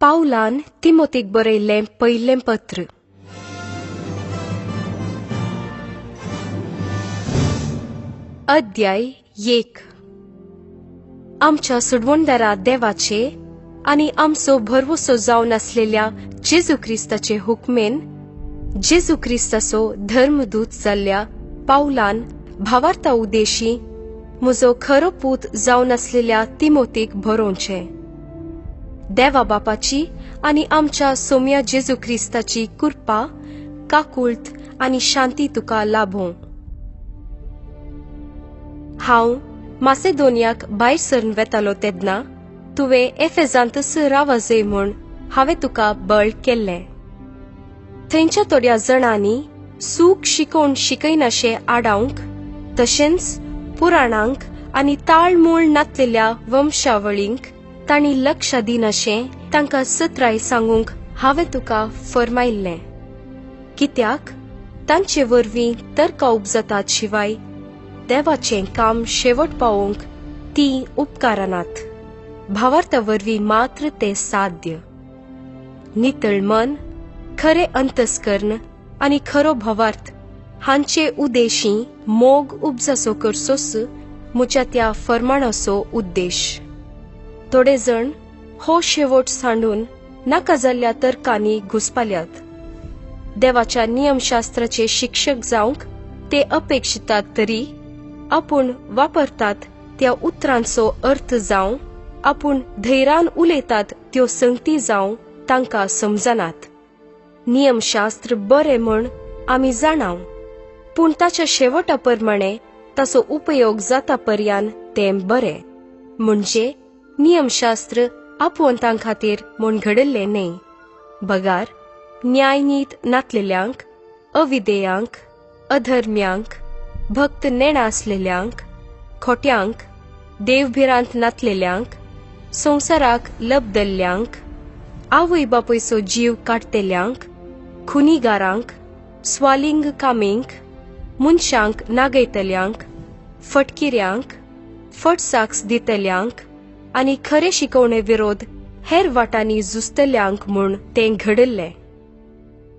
पावलान तिमोतीक बरयल्लें पयलें पत्र. अध्याय 1. आमच्या सुडवणदारा देवाचे आनी आमचो भरवसो जावन आसलेल्या जेजू क्रिस्ताचे हुकमेन जेजू क्रिस्ताचो धर्मदूत जाल्ल्या पावलान भावार्था उद्देशी म्हजो खरो पूत जावन आसलेल्या तिमोतीक बरोवचें. देवा बापाची आनी आमच्या सोम्या जेजू क्रिस्ताची कृपा, काकुळत आनी शांती तुका लाभों. हांव मासेदोनियाक भायर सरन वेतालो तेन्ना तुवें एफेजांतच रावजय म्हूण हांवें तुका बळ केल्लें. थंयच्या थोड्या जणांनी सूख शिकोवन शिकयनाशें आडावंक, तशेंच पुराणांक आनी ताळमूळ नातलेल्या वंशावळींक तांणी लक्ष दिनाशें तांकां सत्राय सांगूंक हांवें तुका फर्मायल्लें. कित्याक तांचे वरवीं तर्कां उपजतात शिवाय देवाचें काम शेवट पावोवंक तीं उपकारनात. भावार्था वरवीं मात्र तें साध्य. नितळ मन, खरें अंतस्कर्ण आनी खरो भावार्थ हांचे उद्देशी मोग उपजासो करचोच म्हज्या त्या फर्माणाचो उद्देश. थोडे जण हो शेवट सांडून नाका जाल्ल्या तर्कांनी घुसपाल्यात. देवाच्या नियमशास्त्राचे शिक्षक जावंक ते अपेक्षितात तरी आपूण वापरतात त्या उतरांचो अर्थ जावं, आपूण धैर्यान उलयतात त्यो संगती जावं तांकां समजनात. नियमशास्त्र बरें म्हूण आमी जाणाव, पूण ताच्या शेवटा प्रमाणे ताचो उपयोग जाता पर्यान तें बरें. म्हणजे नियमशास्त्र आपोवंतां खातीर म्हूण घडिल्लें न्हय, बगार न्यायनीत नातलेल्यांक, अविधेयांक, अधर्म्यांक, भक्त नेणा आसलेल्यांक, खोट्यांक, देवभिरांत नातलेल्यांक, संवसाराक लबदल्ल्यांक, आवय बापयचो जीव काडटेल्यांक, खुनीगारांक, स्वालिंग कामींक, मनशांक नागयतल्यांक, फटकिऱ्यांक, फटसाक्स दितल्यांक आनी खरे शिकवणे विरोध हेर वाटांनी झुजतल्यांक म्हूण तें घडिल्लें.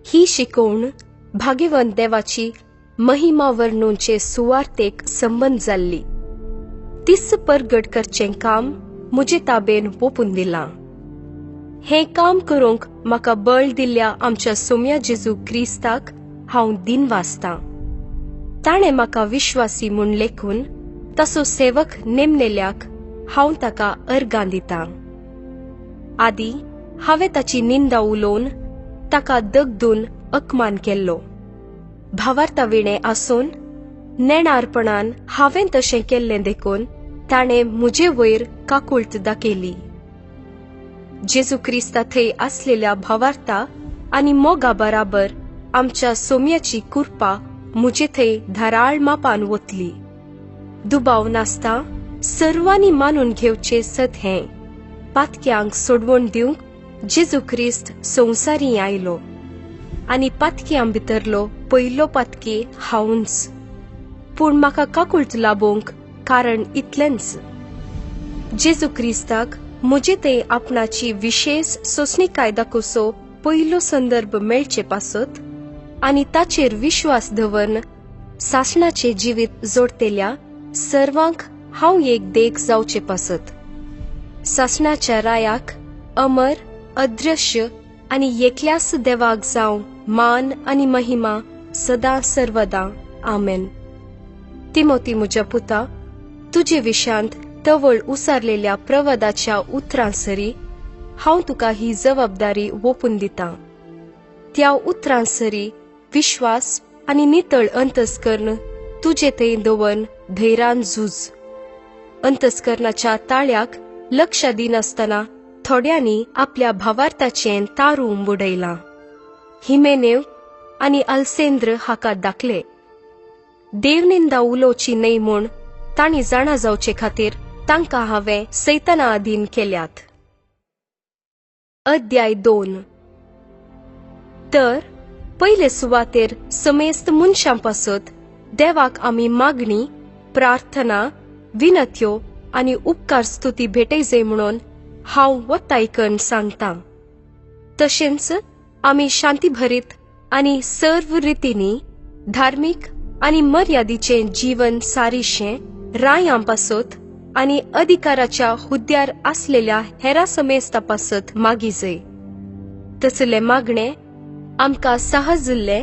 ही शिकवण भाग्यवंत देवाची महिमा वर्णूंचे सुवार्थेक संबंद जाल्ली. तीच परगट करचें काम म्हजे ताबेन वोपून दिलां. हें काम करूंक म्हाका बळ दिल्ल्या आमच्या सोम्या जेजू क्रिस्ताक हांव दिनवासतां. ताणें म्हाका विश्वासी म्हूण लेखून ताचो सेवक नेमलेल्याक हांव ताका अर्गां दितां. आदीं हांवें ताची निंदा उलोवन ताका दगदून अपमान केल्लो. भावार्था विणें आसून नेणारपणान हांवें तशें केल्लें देखून ताणें म्हजे वयर काकुळट दाखयली. जेजू क्रिस्ता थंय आसलेल्या भावार्था आनी मोगा बराबर आमच्या सोम्याची कृपा म्हजे थंय धाराळ मापान वतली. दुबाव नासता सर्वांनी मानून घेवचें सत हें, पातक्यांक सोडवण दिवंक जेजू क्रिस्त संवसारी आयलो आनी पातक्यां भितरलो पयलो पातकी हांवूच. पूण म्हाका काकुळट लाबोवंक कारण इतलेंच, जेजू क्रिस्ताक म्हजे थंय आपणाची विशेश सोंसणीकाय दाखोवचो पयलो संदर्भ मेळचे पासत आनी ताचेर विश्वास दवरून सासणाचें जिवीत जोडटेल्या सर्वांक हांव एक देख जावचे पासत. सासणाच्या रायाक अमर, अदृश्य आनी एकल्याच देवाक जावं मान आनी महिमा सदां सर्वदां. आमेन. तिमोती म्हज्या पुता, तुजे विशयांत तवळ उसारलेल्या प्रवादाच्या उतरां सरी हांव तुका ही जबाबदारी वोपून दितां. त्या उतरां सरी विश्वास आनी नितळ अंतस्कर्ण तुजे थंय दवरून धैर्यान झूज. अंतस्कर्णाच्या ताळ्याक लक्ष दिनासतना थोड्यांनी आपल्या भावार्थाचें तारूं बुडयलां. हिमेनेव आनी अल्सेंद्र हाका दाखले. देवनिंदा उलोवची न्हय म्हूण तांणी जाणा जावचे खातीर तांकां हांवें सैताना अधीन केल्यात. अध्याय 2. तर पयले सुवातेर समेस्त मनशां पासत देवाक आमी मागणी, प्रार्थना, विनत्यो आनी उपकार स्तुती भेटयजय म्हणून हांव वतायकन सांगतां. तशेंच आमी शांतीभरीत आनी सर्व रितींनी धार्मीक आनी मर्यादीचें जीवन सारिशें रायां पासत आनी अधिकाराच्या हुद्द्यार आसलेल्या हेरा समेस्ता पासत मागीजय. तसले मागणे आमकां सहजिल्ले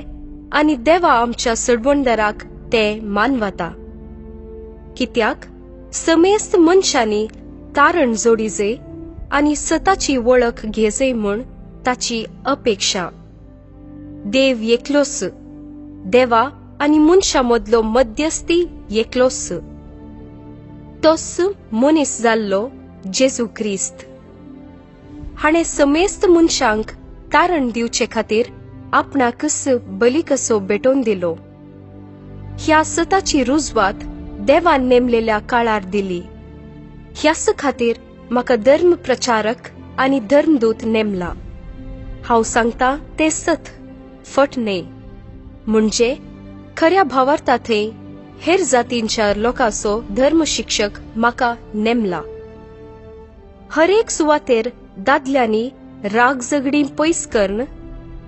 आनी देवा आमच्या सोडवणदाराक ते मानवता. कित्याक समेस्त मनशांनी तारण जोडीजय आनी सताची वळख घेजय म्हूण ताची अपेक्षा. देव एकलोच, देवा आनी मनशां मदलो मध्यस्थी एकलोच, तोच मनीस जाल्लो जेजू क्रिस्त. हाणें समेस्त मनशांक तारण दिवचे खातीर आपणाकच बली कसो भेटोवन दिलो. ह्या सताची रुजवात देवान नेमलेल्या काळार दिली. ह्याच खातीर म्हाका धर्म प्रचारक आनी धर्मदूत नेमला. हांव सांगता तें सत, फट न्हय. म्हणजे खऱ्या भावार्था थंय हेर जातींच्या लोकांचो धर्म शिक्षक म्हाका नेमला. हरेक सुवातेर दादल्यांनी राग झगडीं पयस करून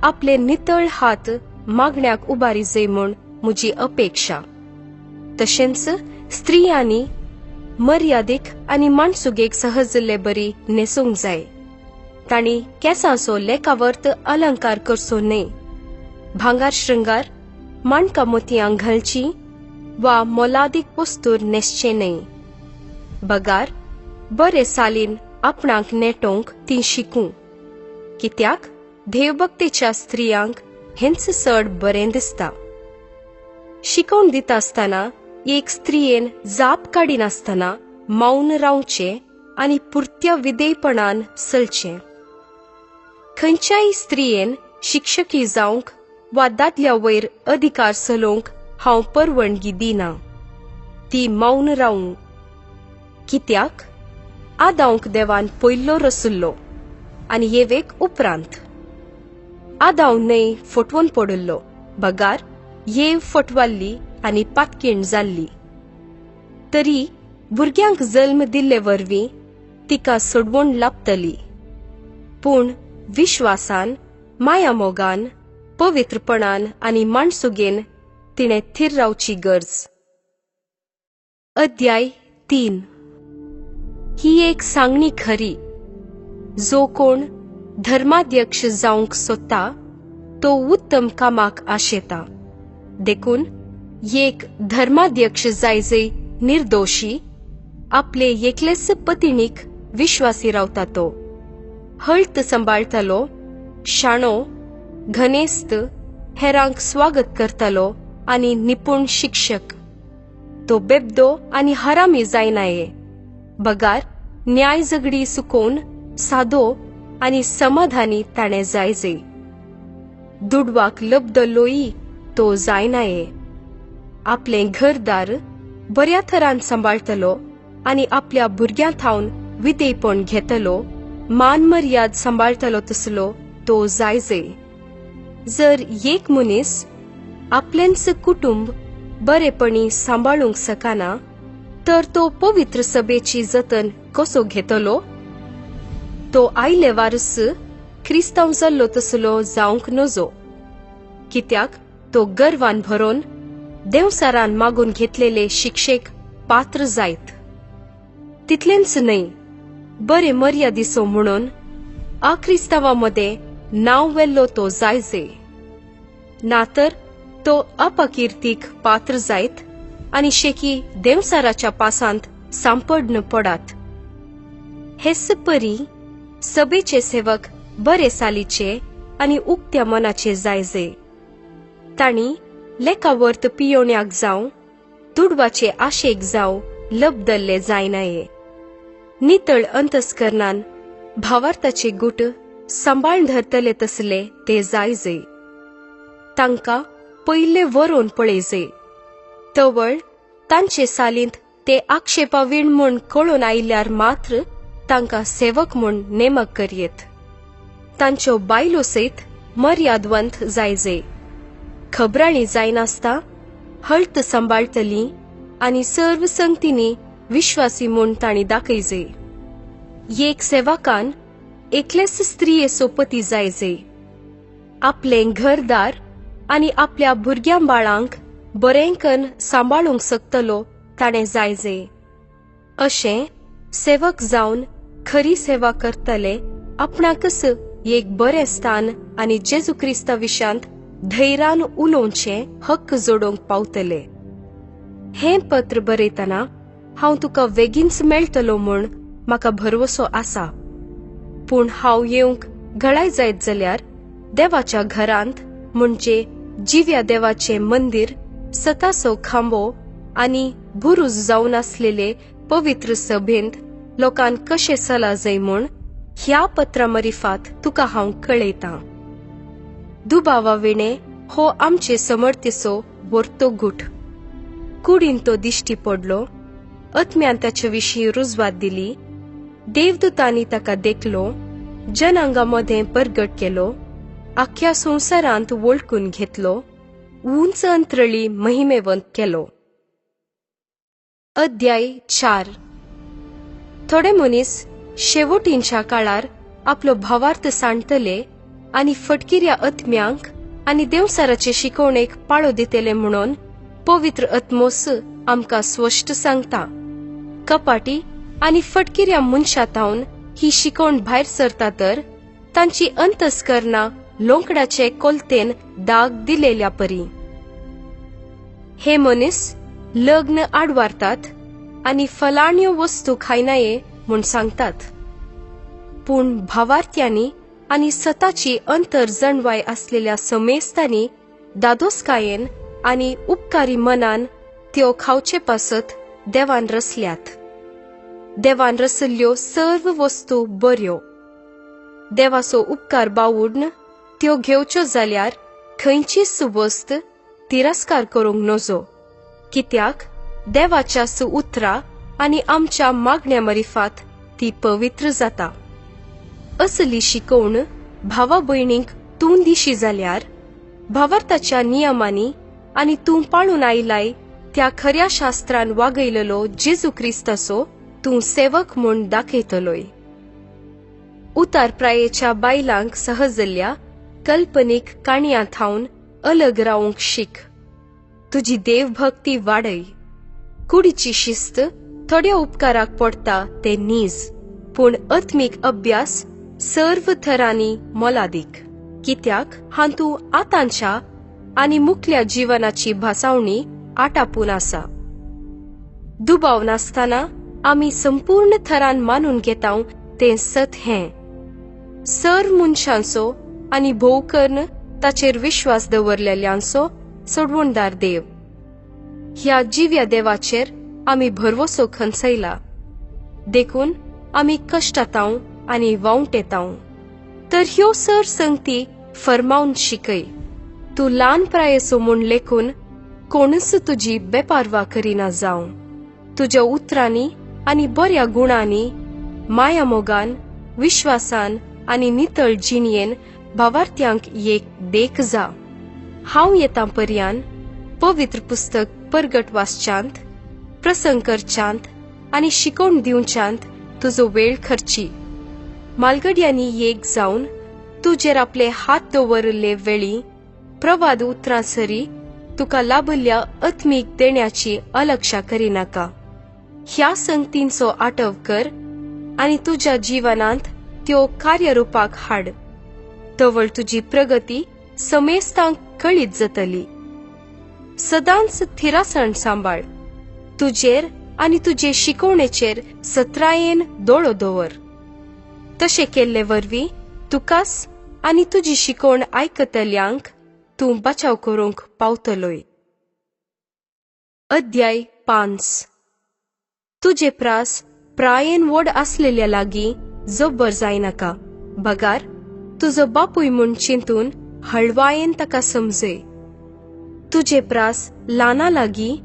आपले नितळ हात मागण्याक उबारी म्हूण म्हजी अपेक्षा. तशेंच स्त्रियांनी मर्यादीक आनी माणसुगेक सहजल्ले बरी न्हेसूंक जाय. तांणी केंसांचो लेखावर्त अलंकार करचो न्हय, भांगार शृंगार माणकां मोतयां घालचीं वा मोलादीक वस्तूर न्हेसचें न्हय. बगार बरे सालीन आपणाक नेटोवंक तीं शिकूं. कित्याक देवभक्तीच्या स्त्रियांक हेंच चड बरें दिसता. शिकोवन दिता आसतना एक स्त्रियेन जाप काडिनासतना मौन रावचें आनी पुरत्या विधेयपणान चलचें. खंयच्याय स्त्रियेन शिक्षकी जावंक वा दादल्या वयर अधिकार चलोवंक हांव परवानगी दिना. ती मौन रावूं. कित्याक आदावंक देवान पयल्लो रसुल्लो आनी येवेक उपरांत. आदाव न्हय फटवून पडिल्लो, बगार येव फटवाल्ली आनी पातकीण जाल्ली. तरी भुरग्यांक जल्म दिल्ले वरवीं तिका सोडवण लाबतली. पूण विश्वासान, मायामोगान, पवित्रपणान आनी माणसुगेन तिणें थीर रावची गरज. अध्याय 3. ही एक सांगणी खरी, जो कोण धर्माध्यक्ष जावंक सोदता तो उत्तम कामाक आशेता. देखून एक धर्माध्यक्ष जायजय निर्दोशी, आपले एकलेच पतिणीक विश्वासी रावता तो, हळत सांबाळटालो, शाणो, घनेस्त, हेरांक स्वागत करतालो आनी निपूण शिक्षक. तो बेबदो आनी हरामी जायनाये, बगार न्याय झगडी सुकोवन सादो आनी समाधानी ताणें जायजे. दुडवाक लब्दलोय तो जायनाये. आपलें घरदार बऱ्या थरान सांबाळटलो आनी आपल्या भुरग्यां थावन विधेयपण घेतलो, मान मर्याद सांबाळटलो तसलो तो जायजे. जर एक मनीस आपलेंच कुटुंब बरेपणी सांबाळूंक शकना तर तो पवित्र सभेची जतन कसो घेतलो? तो आयले वारस क्रिस्तांव जाल्लो तसलो जावंक नजो. कित्याक तो गर्वान भरोन देवसारान मागून घेतलेले शिक्षेक पात्र जायत. तितलेंच न्हय, बरे मर्यादिसो म्हणून अक्रिस्तांवा मदें नांव वेल्लो तो जायजे. ना तर तो अपकिर्तीक पात्र जायत आनी शेकी देवसाराच्या पासांत सांपडन पडात. हेच परी सभेचे सेवक बरे सालीचे आनी उक्त्या मनाचे जायजे. तांणी लेखावर्त पियोण्याक जावं, दुडवाचे आशेक जावं लबदल्ले जायनाये. नितळ अंतस्करणान भावार्थाचे गुट सांबाळ धरतले तसले ते जायजे. तांकां पयले वरोवन पळयजे. तवळ तांचे सालींत ते आक्षेपावीण म्हूण कळून आयल्यार मात्र तांकां सेवक म्हूण नेमक करयेत. तांच्यो बायलो सयत मर्यादवंत जायजे. खबराणी जायनासता हळत सांबाळटली आनी सर्व संगतींनी विश्वासी म्हूण तांणी दाखयजे. एक सेवकान एकलेच स्त्रिये सोपती जायजे, आपलें घरदार आनी आपल्या भुरग्यां बाळांक बरेंकन सांबाळूंक शकतलो ताणें जायजे. अशें सेवक जावन खरी सेवा करतले आपणाकच एक बरें स्थान आनी जेजू क्रिस्ता विशांत धैर्यान उलोवचें हक्क जोडोवंक पावतले. हें पत्र बरयतना हांव तुका बेगीनच मेळटलो म्हूण म्हाका भरवसो आसा, पूण हांव येवंक घळाय जायत जाल्यार देवाच्या घरांत म्हणजे जिव्या देवाचें मंदीर सताचो खांबो आनी बुरूज जावन आसलेले पवित्र सभेंत लोकांक कशें सला जाय म्हूण ह्या पत्रा मरिफात तुका हांव कळयतां. दुबावा विणे हो आमचे समर्थेचो वर्तो गुट. कुडीन तो दिश्टी पडलो, आत्म्यान ताचे विशीं रुजवात दिली, देवदूतांनी ताका देखलो, जनांगा मदें परगट केलो, आख्या संवसारांत वळखून घेतलो, उंच अंत्रळी महिमेवंत केलो. अध्याय 4. थोडे मनीस शेवटींच्या काळार आपलो भावार्थ सांडतले आनी फटकिऱ्या आत्म्यांक आनी देवसाराचे शिकवणेक पाळो दितले म्हणून पवित्र आत्मोस आमकां स्पश्ट सांगता. कपाटी आनी फटकिऱ्या मनशां थावन ही शिकवण भायर सरता तर तांची अंतस्करणां लोंकडाचे कोलतेन दाग दिलेल्या परी. हे मनीस लग्न आडवारतात आनी फलाण्यो वस्तू खायनाये म्हूण सांगतात, पूण भावार्थ्यांनी आनी सताची अंतर जणवाय आसलेल्या समेस्तांनी दादोसकायेन आनी उपकारी मनान त्यो खावचे पासत देवान रसल्यात. देवान रसल्ल्यो सर्व वस्तू बऱ्यो. देवाचो उपकार बावुड्न त्यो घेवच्यो जाल्यार खंयचीच वस्त तिरस्कार करूंक नजो, कित्याक देवाच्या उतरा आनी आमच्या मागण्या मरिफात ती पवित्र जाता. असली शिकवण भावा भयणींक तूं दिशी जाल्यार भावार्थाच्या नियमांनी आनी तूं पाळून आयलाय त्या खऱ्या शास्त्रान वागयलेलो जेजू क्रिस्ताचो तूं सेवक म्हूण दाखयतलोय. उतार प्रायेच्या बायलांक सहजल्ल्या कल्पनीक काणयां थावन अलग रावंक शीक. तुजी देवभक्ती वाडय. कुडीची शिस्त थोड्या उपकाराक पडटा ते नीज, पूण आत्मीक अभ्यास सर्व थरांनी मोलादीक, कित्याक हांतू आतांच्या आनी मुखल्या जिवनाची भासावणी आटापून आसा. दुबाव नासतना आमी संपूर्ण थरान मानून घेताव तें सत हें. सर्व मनशांचो आनी भोव करून ताचेर विश्वास दवरलेल्यांचो सोडवणदार देव. ह्या जिव्या देवाचेर आमी भरवसो खंचयला, देखून आमी कश्टाताव आनी वावटेताव. तर ह्यो सर संगती फरमावन शिकय. तूं ल्हान प्रायेचो म्हूण लेखून कोणूच तुजी बेपारवा करिना जावं. तुज्या उतरांनी आनी बऱ्या गुणांनी, माया मोगान, विश्वासान आनी नितळ जिणयेन भावार्थ्यांक एक देख जा. हांव येता पर्यान पवित्र पुस्तक परगट वाचच्यांत, प्रसंग करच्यांत आनी शिकोवन दिवच्यांत तुजो वेळ खर्ची. मालगड्यांनी एक जावन तुजेर आपले हात दवरिल्ले वेळी प्रवाद उतरां सरी तुका लाभल्ल्या आत्मीक देण्याची अलक्षा करिनाका. ह्या संगतींचो आटव कर आनी तुज्या जिवनांत त्यो कार्यरुपाक हाड. तवळ तुजी प्रगती समेस्तांक कळीत जातली. सदांच थिरासण सांबाळ. तुजेर आनी तुजे शिकवणेचेर सत्रायेन दोळो दवर. तशें केल्ले वरवीं तुकाच आनी तुजी शिकवण आयकतल्यांक तूं बचाव करूंक पावतलोय. अध्याय 5. तुजे प्रास प्रायेन व्हड आसलेल्या लागीं जबर जायनाका, बगार तुजो बापूय म्हूण चिंतून हळवायेन ताका समजय. तुजे प्रास ल्हाना लागीं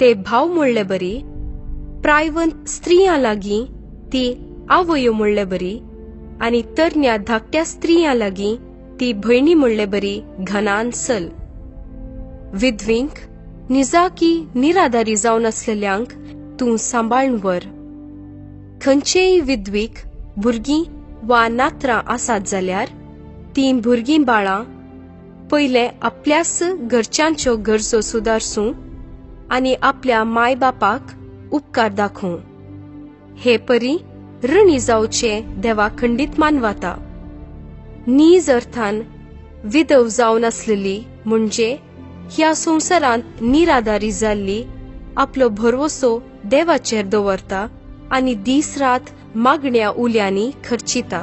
ते भाव म्हणले बरी, प्रायवंत स्त्रियां लागीं ती आवयो म्हणले बरी आनी तरण्या धाकट्या स्त्रियां लागीं ती भयणी म्हणले बरी घनान चल. विधवींक निजाकी निराधारी जावन आसलेल्यांक तूं सांबाळून व्हर. खंयचेय विधवीक भुरगीं वा नात्रां आसात जाल्यार तीं भुरगीं बाळां पयले आपल्याच घरच्यांच्यो गरजो सुदारसूं आनी आपल्या माय बापाक उपकार दाखोवं. हे परी ऋणी जावचे देवा खंडीत मानवाता. नीज अर्थान विधव जावन आसलेली म्हणजे ह्या संवसारांत निराधारी जाल्ली आपलो भरवसो देवाचेर दवरता आनी दीस रात मागण्या उल्यांनी खर्चिता.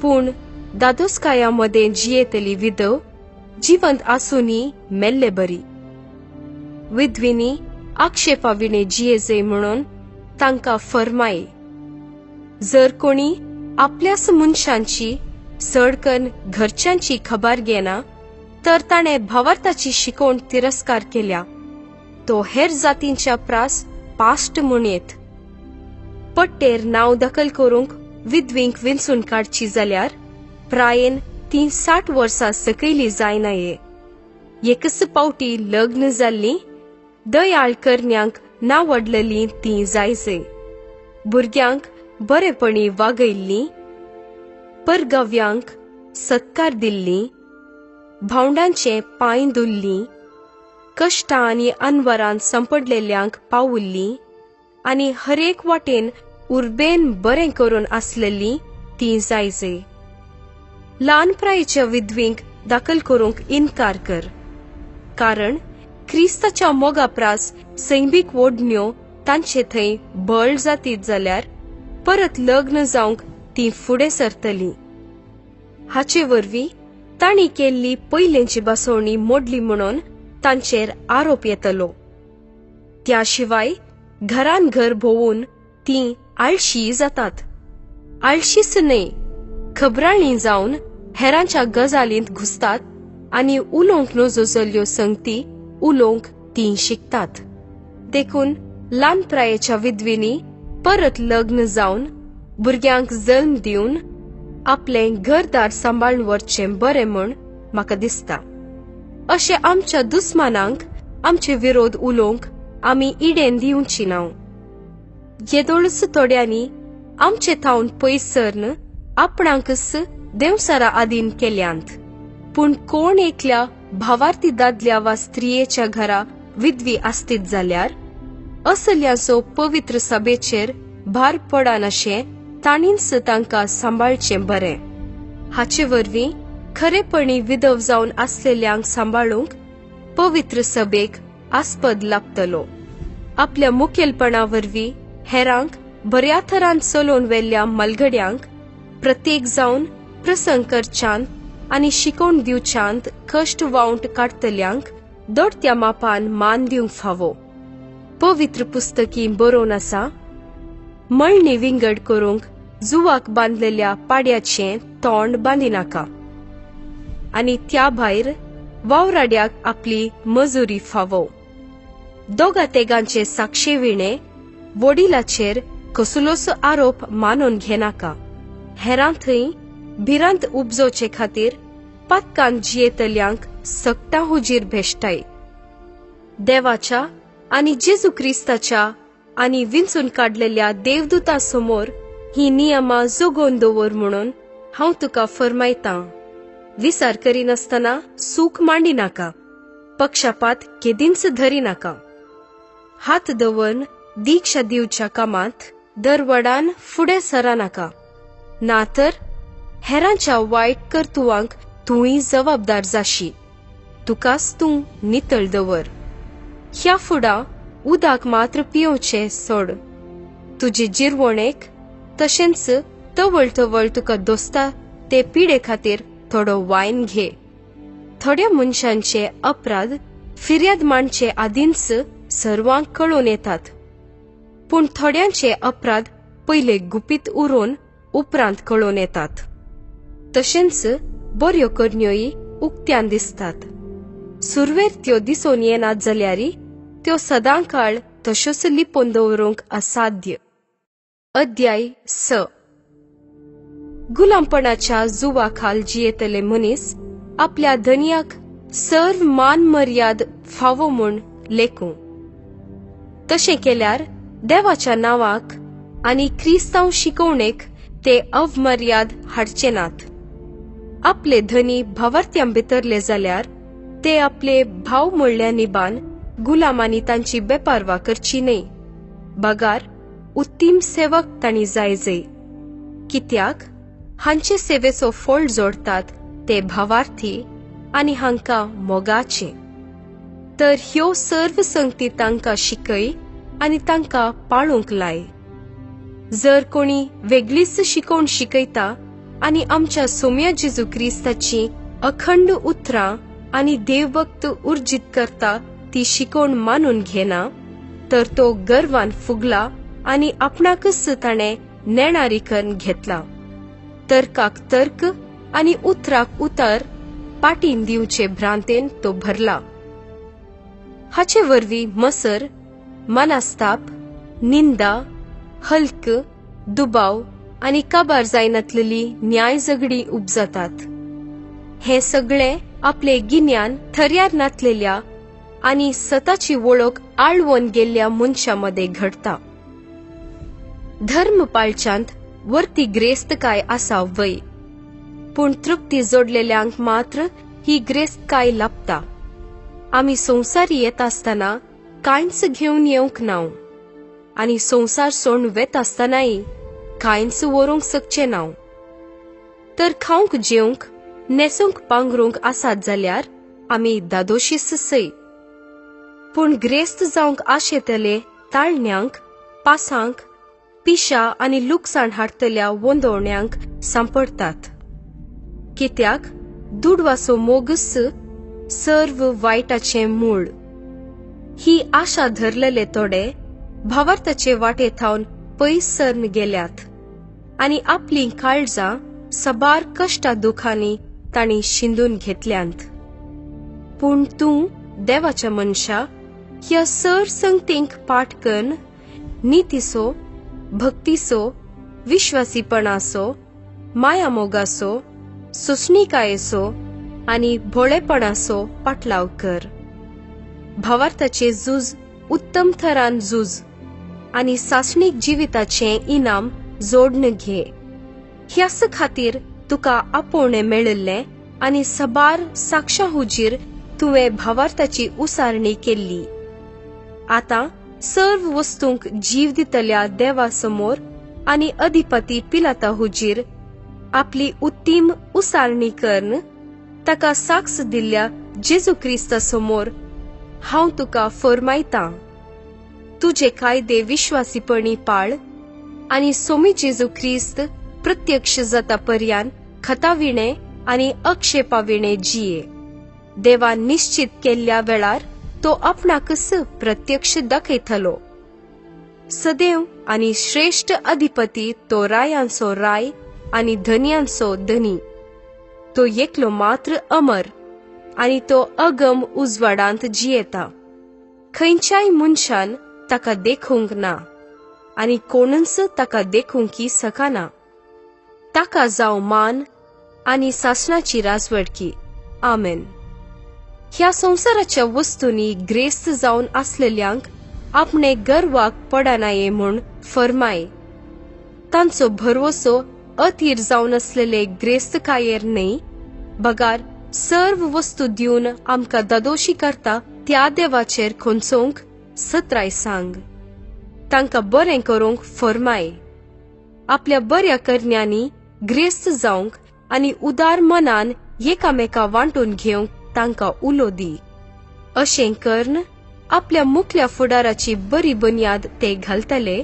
पूण दादोसकाया मदें जियेतली विधव जिवंत आसूनी मेल्ले बरी. विधवींनी आक्षेपा विणे जियेजय म्हणून तांकां फरमाय. जर कोणी आपल्याच मनशांची चडकन घरच्यांची खबर घेना तर ताणें भावार्थाची शिकोवण तिरस्कार केल्या. तो हेर जातींच्या प्रास पाश्ट म्हणयेत. पट्टेर नांव दखल करूंक विधवींक विंचून काडची जाल्यार प्रायेन ती 60 वर्सां सकयली जायना. एकच पावटी लग्न जाल्ली दयाळ करण्यांक नावडलेली ती जायजय. भुरग्यांक बरेपणी वागयल्ली, परगव्यांक सत्कार दिल्ली, भावंडांचे पांय धुल्ली, कश्टां आनी अनवरान संपडलेल्यांक पावुल्ली आनी हरेक वाटेन उर्बेन बरें करून आसलेली ती जायजय. ल्हान प्रायेच्या विधवींक दाखल करूंक इनकार कर, कारण क्रिस्ताच्या मोगाप्रास सैमीक ओडण्यो तांचे थंय बळ जातीत जाल्यार परत लग्न जावंक ती फुडें सरतली. हाचे वरवीं तांणी केल्ली पयलेंची बसवणी मोडली म्हणून तांचेर आरोप येतलो. त्या शिवाय घरान घर भोंवून ती आळशी जातात. आळशीच न्हय, खबराळी जावन हेरांच्या गजालींत घुसतात आनी उलोवंक नजो जाल्ल्यो संगती उलोवंक ती शिकतात. देखून ल्हान प्रायेच्या विधवींनी परत लग्न जावन भुरग्यांक जल्म दिवन आपलें घरदार सांबाळून व्हरचें बरें म्हूण म्हाका दिसता. अशें आमच्या दुस्मानांक आमचे विरोध उलोवंक आमी इडेन दिवची ना. येदोळच थोड्यांनी आमचे थावन पयस सरन आपणाकच देवसारा आदीन केल्यांत. पूण कोण एकल्या भावार्थी दादल्या वा स्त्रियेच्या घरा विधवी आसतीत जाल्यार असल्यांचो पवित्र सभेचेर भार पडनाशें तांणीच तांकां सांबाळचें बरें. हाचे वरवीं खरेपणी विधव जावन आसलेल्यांक सांबाळूंक पवित्र सभेक आस्पद लाभतलो. आपल्या मुखेलपणा वरवीं हेरांक बऱ्या थरान चलोवन व्हेल्ल्या मलगड्यांक प्रत्येक जावन प्रसंग करच्यांत आनी शिकोवन दिवच्यांत कश्ट वावंट काडटल्यांक दोडत्या मापान मान दिवंक फावो. पवित्र पुस्तकी बरोवन आसा, मळणी विंगड करूंक जुवाक बांदलेल्या पाड्याचें तोंड बांदिनाका आनी त्या भायर वावराड्याक आपली मजुरी फावो. दोगा तेगांचे साक्षे विणे वडिलाचेर कसलोच आरोप मानून घेनाका. हेरां थंय भिरांत उपजोवचे खातीर पातकान जियेतल्यांक सक्ता हुजीर भेश्टाय. देवाच्या आनी जेजू क्रिस्ताच्या आनी विंचून काडलेल्या देवदूता समोर ही नियमां जोगोवन दवर म्हणून हांव तुका फरमायतां. विचार करिनासतना सूख मांडिनाका, पक्षपात केदींच धरिनाका. हात दवरून दीक्षा दिवच्या कामांत दरवडान फुडें सरानाका, ना तर हेरांच्या वायट कर्तुवांक तूंय जबाबदार जाशी. तुकाच तूं नितळ दवर. ह्या फुडां उदक मात्र पियोवचें सोड. तुजे जिरवणेक तशेंच तवळ तवळ तुका दोस्ता ते पिडे खातीर थोडो वायन घे. थोड्या मनशांचे अपराध फिर्याद मांडचे आदींच सर्वांक कळोवन येतात, पूण थोड्यांचे अपराध पयले गुपीत उरोवन उपरांत कळोवन येतात. तशेंच बऱ्यो करण्योय उक्त्यान दिसतात. सुरवेर त्यो दिसून येनात जाल्यार त्यो सदांकाळ तश्योच लिपोवन दवरूंक असाध्य. अध्याय 6. गुलामपणाच्या जुवा खाल जियेतले मनीस आपल्या धनयाक सर्व मान मर्याद फावो म्हूण लेखूं. तशें केल्यार देवाच्या नांवाक आनी क्रिस्तांव शिकोवणेक ते अवमर्याद हाडचे नात. आपले धनी भावार्थ्यां भितरले जाल्यार ते आपले भाव म्हणल्या निबान गुलामांनी तांची बेपारवा करची न्हय, बगार उत्तीम सेवक तांणी जायजे. कित्याक हांचे सेवेचो फोळ जोडतात ते भावार्थी आनी हांकां मोगाचे. तर ह्यो सर्व संगती तांकां शिकय आनी तांकां पाळूंक लाय. जर कोणी वेगळीच शिकोवण शिकयता आनी आमच्या सोम्या जेजू क्रिस्ताची अखंड उतरां आनी देवभक्त उर्जीत करता ती शिकोवण मानून घेना, तर तो गर्वान फुगला आनी आपणाकच ताणें नेणारी करून घेतला. तर्काक तर्क आनी उतराक उतर पाटीन दिवचे भ्रांतेन तो भरला. हाचे वरवीं मसर, मनास्ताप, निंदा, हल्क, दुबाव आनी काबार जायनातलेली न्याय झगडी उपजातात. हें सगळें आपले गिन्यान थर्यार नातलेल्या आनी सताची वळख आळवोन गेल्ल्या मनशां मदें घडटा. धर्म पाळच्यांत वरती ग्रेस्तकाय आसा वय, पूण तृप्ती जोडलेल्यांक मात्र ही ग्रेस्तकाय लाभता. आमी संवसारी येत आसतना कांयच घेवन येवंक ना आनी संवसार सोडून वेत आसतनाय कांयच व्हरूंक शकचें ना. तर खावंक जेवंक, न्हेसूंक पांगरूंक आसात जाल्यार आमी दादोशीच सय. पूण ग्रेस्त जावंक आशेतले ताळण्यांक, पासांक, पिशा आनी लुकसाण हाडटल्या वंदोवण्यांक सांपडटात. कित्याक दुडवाचो मोगच सर्व वायटाचें मूळ. ही आशा धरलेले थोडे भावार्थाचे वाटे थावन पयस सरन गेल्यात आनी आपलीं काळजां सबार कश्टा दुखांनी तांणी शिंदून घेतल्यांत. पूण तूं देवाच्या मनशा ह्या सर संगतींक पाठ करून नितीचो, भक्तीचो, विश्वासीपणाचो, मायामोगाचो, सोंसणीकायेचो आनी भोळेपणाचो पाटलाव कर. भावार्थाचे झूज उत्तम थरान झूज आनी सासणीक जिविताचें इनाम जोडून घे. ह्याच खातीर तुका आपोवणें मेळिल्लें आनी सबार साक्षा हुजीर तुवें भावार्थाची उसारणी केल्ली. आतां सर्व वस्तूंक जीव दितल्या देवा समोर आनी अधिपती पिलाता हुजीर आपली उत्तीम उसारणी करून ताका साक्ष दिल्ल्या जेजू क्रिस्ता समोर हांव तुका फरमायतां, तुजे कायदे विश्वासीपणी पाळ आनी सोमी जेजू क्रिस्त प्रत्यक्ष जाता पर्यान खताविणे आनी अक्षेपाविणे जिये. देवान निश्चित केल्ल्या वेळार तो आपणाकच प्रत्यक्ष दाखयतलो. सदैव आनी श्रेश्ठ अधिपती तो रायांचो राय आनी धनयांचो धनी. तो एकलो मात्र अमर आनी तो अगम उजवाडांत जियेता. खंयच्याय मनशान ताका देखूंक ना आनी कोणूच ताका देखूंकी शकना. ताका जावं मान आनी सासणाची राजवडकी. आमेन. ह्या संवसाराच्या वस्तूंनी ग्रेस्त जावन आसलेल्यांक आपणे गर्वाक पडनाये म्हूण फरमाय. तांचो भरवसो अथीर जावन आसलेले ग्रेस्तकायेर न्हय, बगार सर्व वस्तू दिवन आमकां दादोशी करता त्या देवाचेर खोंचोवंक सत्राय सांग. तांकां बरें करूंक फरमाय. आपल्या बऱ्या करण्यांनी ग्रेस्त जावंक आनी उदार मनान एकामेका वांटून घेवंक तांकां उलो दी. अशें करून आपल्या मुखल्या फुडाराची बरी बुन्याद ते घालतले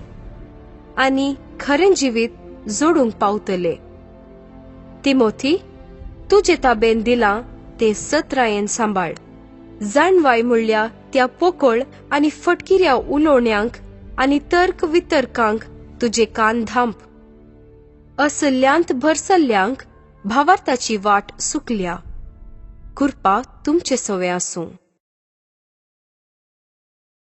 आनी खरें जिवीत जोडूंक पावतले. तिमोथी, तुजे ताबेन दिलां तें सत्रायेन सांबाळ. जाणवाय म्हणल्या त्या पोकळ आनी फटकिऱ्या उलोवण्यांक आनी तर्क वितर्कांक तुजे कान धांप. असल्यांत भरसल्ल्यांक भावार्थाची वाट सुकल्या. कृपा तुमचे सवे आसूं.